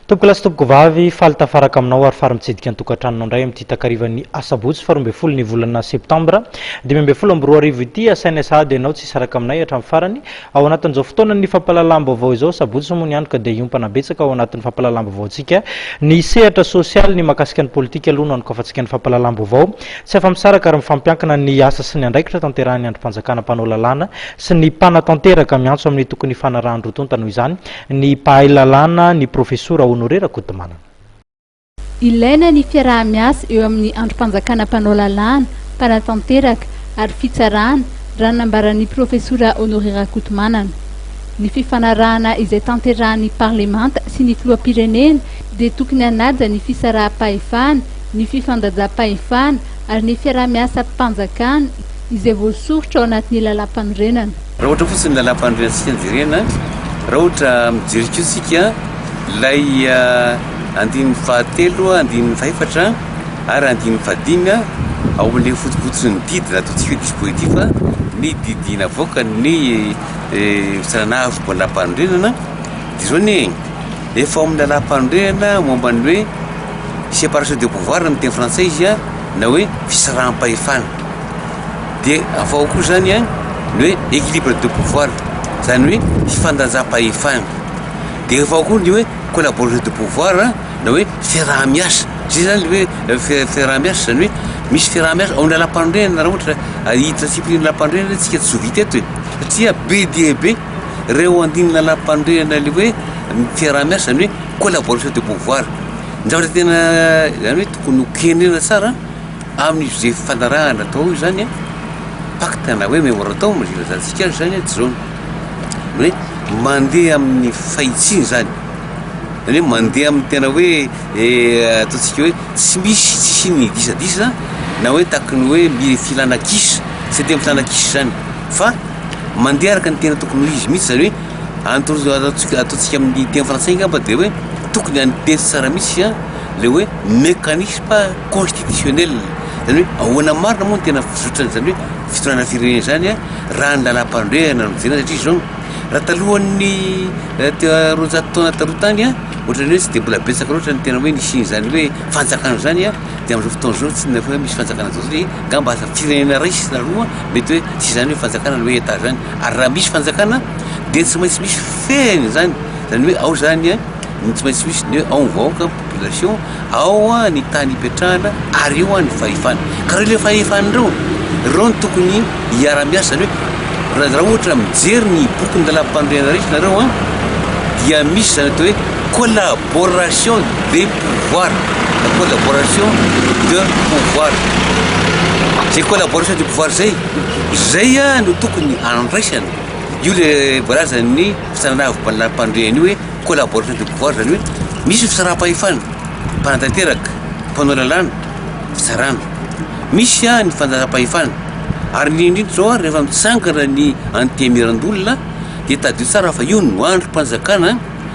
Tompokolahy sy tompokovavy, faly tafaraka aminao ary fary mitsidika ny tokantranonao indray amin'ity takarivan'ny asabotsy faharoa ambin'ny folo ny volana septambra 2015 ity. Asainay sahady ianao tsy hisaraka aminay hatramin'ny farany ao anatin'izao fotoanan'ny fampahalalam-baovao izao. Sabotsy moa ny andro ka dia hiompana betsaka ao anatin'ny fampahalalam-baovaontsika ny sehatra sosialy. Ny mahakasika ny politika aloha no anokafantsika ny fampahalalam-baovao. Tsy afa-misaraka ary mifampiankina ny asa sy ny andraikitra tanterahin'ny andrim-panjakana mpanao lalàna sy ny mpanatanteraka. Miantso amin'ny tokony hifanarahan-droa tonta noho izany ny mpahay lalàna, ny Profesora Honoré Rakotomanana. Ilaina ny fiaraha-miasa eo amin'ny andrim-panjakana mpanao lalàna, mpanatanteraka ary fitsarana, raha ny nambaran'ny Profesora Honoré Rakotomanana. Ny fifanarahana izay tanterahan'ny parlemanta sy ny filoham-pirenena dia tokony hanaja ny fisaraham-pahefana, ny fifandajam-pahefana ary ny fiaraha-miasam-panjakana izay voasoritra ao anatin'ny lalàmpanorenana. Raha ohatra fotsiny ny lalàmpanorenantsika no jerena, raha ohatra mijery koa isika ilay andininy fahatelo, andininy fahefatra ary andininy fahadimy ao amin'ilay fotopototry ny didy na ataontsika hoe dispositif, ny didy navoakan'ny fitsarana avo momba ny lalàmpanorenana dia izao anie e, efa ao amin'ny lalàmpanorenana momba ny hoe séparation des pouvoirs amin'ny teny frantsay izy na hoe fisaraham-pahefana. Dia avy ao koa zany an, ny hoe équilibre de pouvoir, zany hoe fifandanjam-pahefana. Dia avy ao koa ny hoe collaboration de pouvoir na hoe fiaraha-miasa. Zay zany le hoe fiaraha-miasa, zany hoe misy fiaraha-miasa ao amin'ny lalam-panorenana raha ohatra hiditra tsipirian'ny lalam-panorenana tsika tsy ho vita eto e, satria be dia be ireo andininy lalam-panorenana le hoe fiaraha-miasa, zany hoe collaboration de pouvoir. Ny zavatra tena zany hoe tokony ho kendrena tsara Amin'izay fifanarahana atao io izany an, pacte na hoe memorandum izay ilazantsika azy izany an, dia izao, ny hoe mandeha amin'ny fahitsiana izany, izany hoe mandeha amin'ny tena hoe ataontsika hoe tsy misy tsy hisian'ny disadisa na hoe tahaky ny hoe mi- filana kisa, tsy handeha amin'ny filana kisa izany fa mandeha araka ny tena tokony ho izy mihitsy, izany hoe anto- ataontsika ataontsika amin'ny teny frantsay angamba dia hoe tokony handeha tsara mihitsy an ilay hoe mécanisme constitutionnel, zany hoe ahoana marina moa no tena fizotran'izany hoe fitondrana firenena izany raha ny lalam-panorenana no jerena satria izao raha talohan'ny 200 taona taloha tany ohatran'ny hoe tsy dia mbola betsaka loatra ny tena hoe nisian'izany hoe fanjakana izany dia amin'izao fotoana izao tsy hoe misy fanjakana izao satria angamba asa firenena iray na roa mety hoe tsy izany hoe fanjakana na hoe état izany ary raha misy fanjakana dia tsy maintsy misy fehiny izany, izany hoe ao izany ny tsy maintsy misy ny hoe ao ny vahoaka, population, ao ny tany ipetrahana ary eo ny fahefana. Ka ireo ilay fahefana ireo, ireo no tokony hiara-miasa, izany hoe raha ohatra mijery ny bokin'ny lalàm-panorenana rehetra nareo an, dia misy izany atao hoe collaboration des pouvoirs, la collaboration de pouvoir. Izay collaboration de pouvoir izay, izay no tokony andraisana, io ilay voalazan'ny fitsarana avo lalàm-panorenana io hoe collaboration de pouvoir, izany hoe misy ny fitsaram-pahefana, mpanatanteraka, mpanao lalàna, fitsarana. Misy ny fandaharam-pahefana ary ny indrindra izao rehefa mitsangana ny antenimierandoholona dia tadidio tsara fa io no andrim-panjakana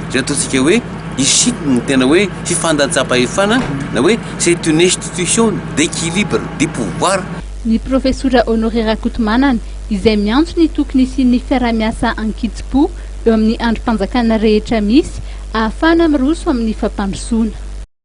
izay ataontsika hoe isiany ny tena hoe fifandanjam-pahefana na hoe c'est une institution d'équilibre des pouvoirs. Ny Profesora Honoré Rakotomanana izay miantso ny tokony hisian'ny fiaraha-miasa an-kitsim-po eo amin'ny andrim-panjakana rehetra misy ahafahana miroso amin'ny fampandrosoana.